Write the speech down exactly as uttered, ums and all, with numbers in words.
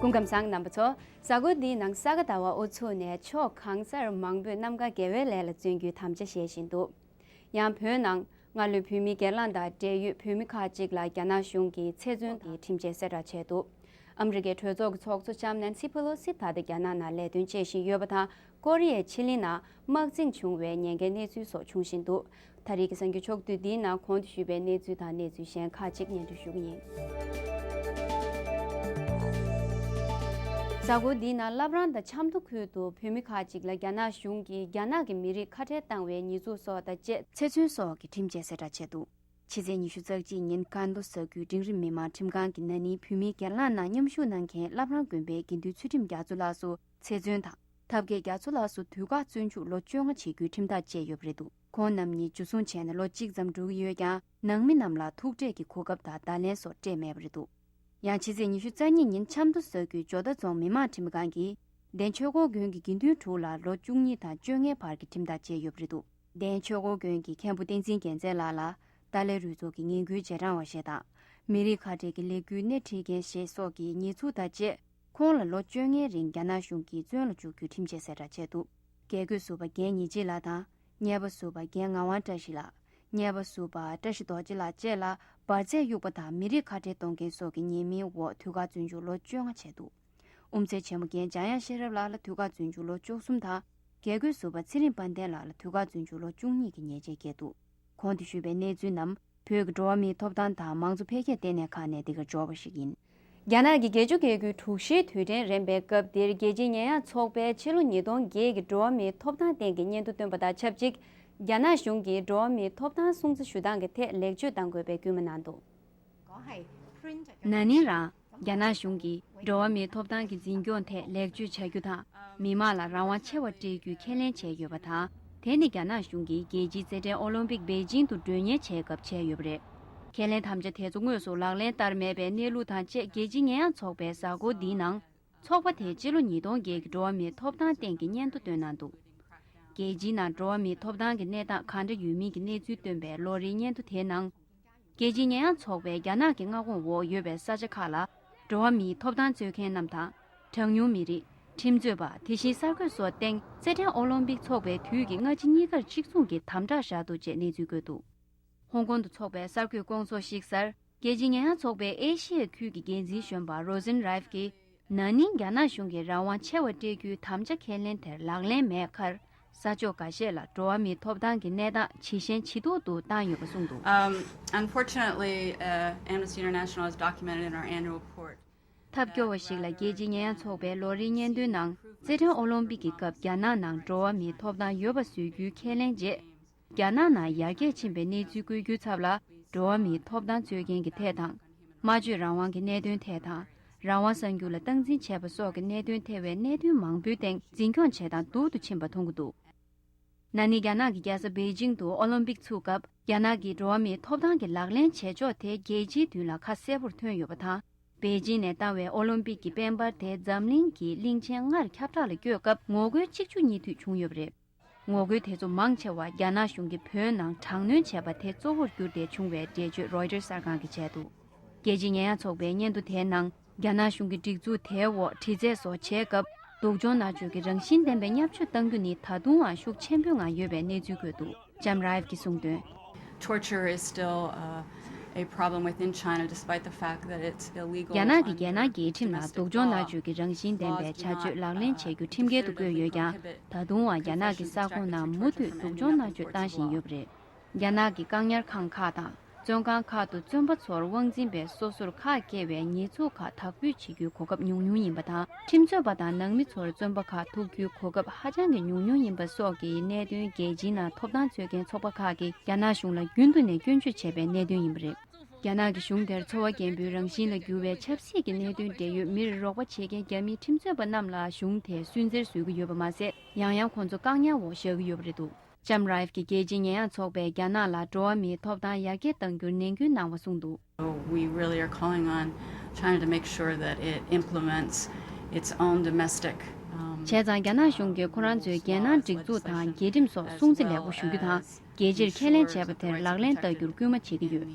སྐུ་ཁམས་བཟང་རྣམ་པ་ཚོ། གཟའ་འཁོར་འདིའི་ནང་ས་ག་ཟླ་བ་དབུ་ཚུགས་ནས་ཕྱོགས་གང་སར་མང་པོས་རྣམ་དཀར་དགེ་བའི་ལས་ལ་བརྩོན་རྒྱུའི་དམ་བཅའ་བཞེས་བཞིན་འདུག་ཡང་བོད་ནང་སྔ་ལོའི་བོད་མིའི་སྒེར་ལངས་དང་འབྲེལ་ཡོད་བོད་མི་ཁག་ཅིག་ལ་རྒྱ་ནག་གཞུང་གིས་ཚེ་བཙོན་གྱི་ཁྲིམས་ཆད་གསལ་བསྒྲགས་བྱས་འདུག་ཨ་མི་རི་ཀའི་གྲོས་ཚོགས་ཀྱི་ཚོགས་གཙོ་ལྕམ་ནན་སི་ཕེ་ལོ་སི་ད་ལྟ་རྒྱ་ནག་ནང་ལས་དོན་བྱེད་བཞིན་ཡོད་པ་དང་། ཀོ་རི་ཡའི་ཕྱེད་གླིང་ནང་དམག་འཛིང་བྱུང་བའི་ཉེན་ཁའི་གནས་ཚུལ་སོགས་འབྱུང་བཞིན་འདུག་ད་རེས་ཀྱི་གསར་འགྱུར་ཕྱོགས་བསྡུས་འདིའི་ནང་གོང་དུ་ཞུས་པའི་གནས་ཚུལ་དང་གནས་ཚུལ་གཞན་ཁག་ཅིག་སྙན་སྒྲོན་ཞུ་གི་ཡིན། གཟའ་འཁོར་འདིའི་ནང་བླ་བྲང་དང་ཆབ་མདོ་ཁུལ་དུ་བོད་མི་ཁག་ཅིག་ལ་རྒྱ་ནག་གཞུང་གིས་རྒྱ་ནག་གི་མི་རིགས་ཁ་བྲལ་བཏང་བའི་ཉེས་འཛུགས་སོགས་དང་བཅས་ཚེ་བཙོན་སོགས་ཀྱི་ཁྲིམས་ཆད་གསལ་བསྒྲགས་བྱས་འདུག་ཕྱི་ཚེས་ཉི་ཤུ་རྩ་གཅིག་ཉིན་ཀན་ཏོ་ས་ཁུལ་འབྲིང་རིམ་མི་དམངས་ཁྲིམས་ཁང་གིས་ན་ནིང་བོད་མིའི་སྒེར་ལངས་ནང་མཉམ་ཞུགས་གནང་མཁན་བླ་བྲང་དགོན་པའི་དགེ་འདུན་ཚུལ་ཁྲིམས་རྒྱ་མཚོ་ལགས་སུ་ཚེ་བཙོན་དང་། ཐབས་མཁས་རྒྱ་མཚོ་ལགས་སུ་དུས་བཀག་བཙོན་འཇུག་ལོ་བཅོ་ལྔ་བྱེད་རྒྱུའི་ཁྲིམས་ཐག་བཅད་ཡོད་པ་རེད་འདུག་ཁོང་རྣམ་གཉིས་འཇུ་བཟུང་བྱས་ནས་ལོ་གཅིག་ཙམ་འགྲོ་གི་ཡོད་ཀྱང་། ནང་མི་རྣམས་ལ་ཐུག་འཕྲད་ཀྱི་གོ་སྐབས་དང་བརྡ་ལན་སོགས་སྤྲད་མེད་པ་རེད་འདུག་ཡང་ཕྱི་ཚེས་ཉི་ཤུ་རྩ་གཉིས་ཉིན་ཆབ་མདོ་ས་ཁུལ་ཇོ་བདག་རྫོང་མི་དམངས་ཁྲིམས་ཁང་གིས་འདན་ཆོས་འཁོར་དགོན་གྱི་དགེ་འདུན་དྲུག་ལ་ལོ་བཅུ་གཉིས་དང་བཅོ་ལྔའི་བར་གྱི་ཁྲིམས་ཐག་བཅད་ཡོད་པ་རེད་འདུག་འདན་ཆོས་འཁོར་དགོན་གྱི་མཁན་པོ་བསྟན་འཛིན་རྒྱལ་མཚན་ལགས་ལ་ཏཱ་ལའི་རུ་ཚོགས་ཀྱི་ངན་སྐུལ་རྗེས་འབྲང་བ་ཞེས་དང་། མི་རིགས་ཁ་བྲལ་གྱི་ལས་འགུལ་སྣེ་ཁྲིད་མཁན་ཞེས་སོགས་ཀྱི་ཉེས་འཛུགས་དང་བཅས། ཁོང་ལ་ལོ་བཅོ་ལྔའི་རིང་རྒྱ་ནག་གཞུང་གིས་བཙོན་ལ་འཇུག་རྒྱུའི་ཁྲིམས་ཆད་གསལ་བསྒྲགས་བྱས་འདུག་བཀས་བཀོད་ཟུར་པ་རྒན་ཉི་སྦྱིས་ལགས་དང་། གཉེར་པ་ཟུར་པ་རྒན་ངག་དབང་བཀྲ་ཤིས་ལགས། གཉེར་པ་ཟུར་པ་བཀྲ་ཤིས་རྡོ་རྗེ་ལགས་བཅས་ལ་འབར་རྫས་གཡུགས་པ་དང་མི་རིགས་ཁ་བྲལ་གཏོང་མཁན་སོགས་ཀྱི་ཉེས་མིང་འོག་དུས་བཀག་བཙོན་འཇུག་ལོ་བཅོ་ལྔ་བྱས་འདུག་དབུ་མཛད་ཆེན་མོ་རྒན་འཇམ་དབྱངས་ཤེས་རབ་ལགས་ལ་དུས་བཀག་བཙོན་འཇུག་ལོ་བཅུ་གསུམ་དང་། བཀས་བཀོད་ཟུར་པ་ཚེ་རིང་དཔལ་ལྡན་ལགས་ལ་དུས་བཀག་བཙོན་འཇུག་ལོ་བཅུ་གཉིས་ཀྱི་ཉེས་ཆད་བཀལ་འདུག་གོང་དུ་ཞུས་པའི་གནས་ཚུལ་རྣམས། བོད་ཀྱི་འགྲོ་བ་མིའི་ཐོབ་ཐང་དང་མང་གཙོ་འཕེལ་རྒྱས་ལྟེ་གནས་ཁང་ནས་འདི་གར་འབྱོར་བ་ཞིག་ཡིན། རྒྱ་ནག་གི་བརྒྱད་ཅུ་གྱ་དགུའི་དྲུག་བཞིའི་དུས་དྲན་རིམ་པའི་སྐབས་འདིར་རྒྱལ་སྤྱིའི་ཉེས་ཡངས་ཚོགས་པས་ཕྱི་ལོ་ཉིས་སྟོང་བརྒྱད་ཀྱི་འགྲོ་བ་མིའི་ཐོབ་ཐང་སྟེང་གི་སྙན་ཐོ་བཏོན་པ་དང་ཆབས་ཅིག་རྒྱ་ནག་གཞུང་གིས་འགྲོ་བ་མིའི་ཐོབ་ཐང་སྲུང་བརྩི་ཞུ་སྟངས་ཀྱི་ཐད་ལེགས་བཅོས་གཏང་དགོས་པའི་སྐུལ་མ་གནང་འདུག་ན་ནིང་རང་རྒྱ་ནག་གཞུང་གིས་འགྲོ་བ་མིའི་ཐོབ་ཐང་གི་འཛིན་སྐྱོང་ཐད་ལེགས་བཅོས་བྱ་རྒྱུ་དང་། མི་མང་ལ་རང་དབང་ཆེ་བ་སྤྲད་རྒྱུའི་ཁས་ལེན་བྱས་ཡོད་པ་དང་། དེ་ནི་རྒྱ་ནག་གཞུང་གིས་རྒྱལ་སྤྱིའི་རྩེད་འགྲན་ཨོ་ལིམ་པིག་པེ་ཅིང་དུ་མགྲོན་གཉེར་བྱེད་སྐབས་བྱས་ཡོད་པ་རེད། ཁས་ལེན་དམ་བཅའ་དེ་ཚོ་དངོས་སུ་ལག་ལེན་བསྟར་མེད་པའི་གནས་ལུགས་དང་བཅས་རྒྱལ་སྤྱིའི་ཉེས་ཡངས་ཚོགས་པས་གཟའ་འཁོར་འདིའི་ནང་། ཚོགས་པ་དེས་སྤྱི་ལོ་ཉིས་སྟོང་བརྒྱད་ཀྱི་འགྲོ་བ་མིའི་ཐོབ་ཐང་སྟེང་གི་སྙན་ཐོ་བཏོན་གནང་འདུག་རྒྱལ་སྤྱིའི་ནང་འགྲོ་བ་མིའི་ཐོབ་ཐང་གི་གནས་སྟངས་གང་འདྲ་ཡོད་མིན་གྱི་གནས་ཚུལ་བཏོན་པའི་ལོ་རེའི་སྙན་ཐོ་དེའི་ནང་། རྒྱལ་སྤྱིའི་ཉེས་ཡངས་ཚོགས་པས་རྒྱ་ནག་གི་མངའ་ཁོངས་འོག་ཡོད་པའི་ས་ཆ་ཁག་ལ་འགྲོ་བ་མིའི་ཐོབ་ཐང་རྩོད་མཁན་རྣམས་དང་། གྲངས་ཉུང་མི་རིགས། ཁྲིམས་རྩོད་པ། དེ་བཞིན་གསར་འགོད་སོགས་སྟེང་རྩེད་འགྲན་ཨོ་ལིམ་པིག་འཚོགས་པའི་དུས་ཀྱི་སྔ་ཕྱི་གཉིས་ཀར་གཅིག་མཚུངས་ཀྱི་དམ་དྲག་བཞག་འདུག་ཅེས་གནས་ཚུལ་བཀོད་འདུག་ཧོང་ཀོང་དུ་འཚོགས་པའི་གསར་འགོད་སྐོང་ཚོགས་ཤིག་གསར། རྒྱལ་སྤྱིའི་ཉེས་ཡངས་ཚོགས་པའི་ཨེ་ཤི་ཡའི་ཁུལ་གྱི་འགན་འཛིན་གཞོན་པ་རོ་ཟིན་རའིབ་ཀྱིས། ན་ནིང་རྒྱ་ནག་གཞུང་གིས་རང་དབང་ཆེ་བ་སྤྲད་རྒྱུའི་དམ་བཅའ་ཁས་ལེན་དེར་ལག་ལེན་མེད་ཁར། ས་ཕྱོགས་འགའ་ཤས་ལ་འགྲོ་བ་མིའི་ཐོབ་ཐང་གི་གནས་སྟངས་ཇེ་ཞན་ཇེ་སྡུག་ཏུ་བཏང་ཡོད་པ་གསུངས་འདུག Um, unfortunately, uh, Amnesty International has documented in our annual report. ཐབས་སྐྱོ་བ་ཞིག་ལ་རྒྱལ་སྤྱིའི་ཉེས་ཡངས་ཚོགས་པའི་ལོ་རེའི་སྙན་ཐོའི་ནང་རྩེད་འགྲན་ཨོ་ལིམ་པིག་གི་སྐབས་རྒྱ་ནག་ནང་འགྲོ་བ་མིའི་ཐོབ་ཐང་ཡོད་པ་བཟོ་རྒྱུའི་ཁས་ལེན་རྗེས། རྒྱ་ནག་ནང་ཡར་རྒྱས་ཕྱིན་པའི་གནས་ཚུལ་བཀོད་རྒྱུའི་ཚབ་ལ། འགྲོ་བ་མིའི་ཐོབ་ཐང་རྩོད་མཁན་གྱི་ཐད་དང་། སྨྲ་བརྗོད་རང་དབང་གི་གནད་དོན་ཐད་དང་། རང་དབང་གསར་འགྱུར་ལ་སྟངས་འཛིན་བྱས་པ་སོགས་ཀྱི་གནད་དོན་ཐེ་བའི་གནད་དོན་མང་པོའི་སྟེང་འཛིན་སྐྱོང་བྱེད་སྟངས་སྡུག་ཏུ་ཕྱིན་པ་མཐོང་གི་འདུག་ན་ནིང་རྒྱ་ནག་གི་རྒྱལ་ས་པེ་ཅིང་དུ་ཨོ་ལིམ་པིག་ཚུགས་སྐབས། རྒྱ་ནག་གིས་འགྲོ་བ་མིའི་ཐོབ་ཐང་གི་ལག་ལེན་བྱེད་ཕྱོགས་དེ་རྒྱལ་སྤྱིའི་མདུན་ལ་ཁ་གསལ་པོར་ཐོན་ཡོད་པ་དང་། པེ་ཅིང་ནས་བཏང་བའི་ཨོ་ལིམ་པིག་གི་དཔལ་འབར་དེ་འཛམ་གླིང་གི་གླིང་ཆེན་ལྔར་ཁྱབ་བསྒྲགས་ལ་བསྐྱོད་སྐབས་ངོ་རྒོལ་གཅིག་མཇུག་གཉིས་མཐུད་བྱུང་ཡོད་པ་རེད། ངོ་རྒོལ་དེ་ཚོ་མང་ཆེ་བ་རྒྱ་ནག་གཞུང་གིས་བོད་ནང་དྲག་གནོན་བྱས་པ་དེ་གཙོ་བོར་གྱུར་ཏེ་བྱུང་བའི་འགྲེལ་བརྗོད་རོའི་ཊར་གསར་ཁང་གིས་བྱས་འདུག་རྒྱལ་སྤྱིའི་ཉེས་ཡངས་ཚོགས་པའི་སྙན་ཐོ་དེའི་ནང་། རྒྱ་ནག་གཞུང་གི་སྒྲིག་འཛུགས་དེའི་འོག་དྲི་རྩད་སོགས་བྱས་སྐབས། སྡུག་སྦྱོང་མནར་གཅོད་ཀྱི་རང་བཞིན་ལྡན་པའི་བརྙས་བཅོས་གཏང་རྒྱུ་ནི་ད་དུང་ཡང་ཤུགས་ཆེན་པོའི་ངང་ཡོད་པའི་གནས་ཚུལ་བཀོད་འདུག་ལྕམ་རའིབ་ཀྱིས་གསུངས་དོན། Torture is still, uh, a problem within China, despite the fact that it's illegal. རྒྱ་ནག་གི་རྒྱལ་ནང་རྒྱལ་ཁྲིམས་ནང་སྡུག་སྦྱོང་མནར་གཅོད་ཀྱི་རང་བཞིན་ལྡན་པའི་བྱ་སྤྱོད་ལག་ལེན་བྱེད་རྒྱུ་ཁྲིམས་འགལ་དུ་བཀོད་ཡོད་ཀྱང་། ད་དུང་ཡང་རྒྱ་ནག་གི་ས་ཁོངས་ནང་མུ་མཐུད་སྡུག་སྦྱོང་མནར་གཅོད་བཏང་བཞིན་ཡོད་པ་རེད། རྒྱ་ནག་གི་བཀག་ཉར་ཁང་ཁག་དང་། བཙོན་ཁང་ཁག་ཏུ་བཙོན་པ་ཚོར་དབང་འཛིན་པས་སོ་སོར་ཁག་བཀལ་བའི་ཉེས་འཛུགས་ཁག་དག་འབུད་བྱེད་རྒྱུའི་གོ་སྐབས་ཉུང་ཉུང་ཡིན་པ་དང་། ཁྲིམས་རྩོད་པ་དང་ནང་མི་ཚོར་བཙོན་པ་ཁག་ཐུག་རྒྱུའི་གོ་སྐབས་ཧ་ཅང་གི་ཉུང་ཉུང་ཡིན་པ་སོགས་ཀྱི་གནད་དོན་རྒྱལ་སྤྱིའི་ནང་ཐོབ་ཐང་རྩོད་མཁན་ཚོགས་པ་ཁག་གིས་རྒྱ་ནག་གཞུང་ལ་རྒྱུན་དུ་ནས་སྐྱོན་བརྗོད་བྱས་པའི་གནད་དོན་ཡིན་པ་རེད། རྒྱ་ནག་གི་གཞུང་དེར་འཚོ་བ་སྐྱེལ་འབུལ་རང་བཞིན་ལ་གྱུར་བའི་ཆབ་སྲིད་ཀྱི་གནད་དོན་འབྲེལ་ཡོད་མིར་རོགས་པ་བྱེད་མཁན་རྒྱ་མིའི་ཁྲིམས་རྩོད་པ་རྣམས་ལ་གཞུང་དེས་སུན་གཙེར་བཟོ་གི་ཡོད་པ་མ་ཟད། ཡང་ཡང་ཁོང་ཚོ་བཀག་ཉར་འོག་བཞག་གི་ཡོད་པ་རེད་འདུག་ལྕམ་རའིབ་ཀྱིས་རྒྱལ་སྤྱིའི་ཉེས་ཡངས་ཚོགས་པས་རྒྱ་ནག་ལ་འགྲོ་བ་མིའི་ཐོབ་ཐང་ཡར་རྒྱས་གཏང་རྒྱུར་ནན་སྐུལ་གནང་བ་གསུངས་འདུག We really are calling on China to make sure that it implements its own domestic, um, བྱས་ཙང་རྒྱ་ནག་གཞུང་གིས་ཁོ་རང་ཚོའི་རྒྱལ་ནང་སྒྲིག་འཛུགས་དང་རྒྱལ་ཁྲིམས་སོགས་སྲུང་བརྩི་ལེགས་པོ་ཞུ་རྒྱུ་དང་། རྒྱལ་སྤྱིར་ཁས་ལེན་བྱས་པ་དེར་ལག་ལེན་བསྟར་རྒྱུར་སྐུལ་མ་བྱེད་ཀྱི་ཡོད།